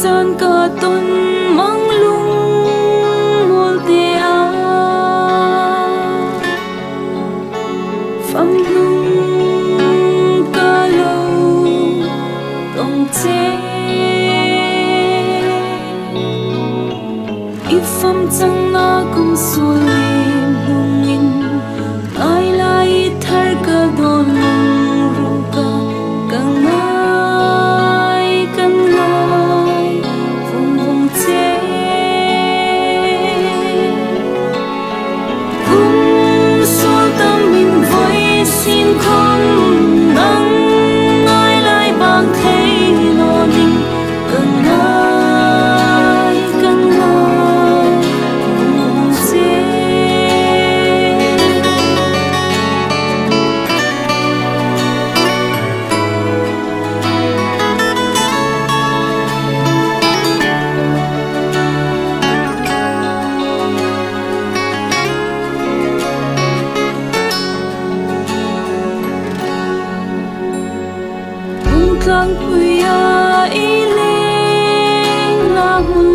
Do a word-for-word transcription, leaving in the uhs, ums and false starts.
Tan ka ton mang lung mawl te a, fam hnung ka lo tong che. I fam changna kum suol lim hnungin, ngai lai thar ka dawn lung ruka, ka ngai, ka ngai vung vung che. Kum suol tamin voi sin khom nang ngai lai bang thei naw ning, ka ngai, ka ngai vung vung che. Hung tlangpuia i leng la hmu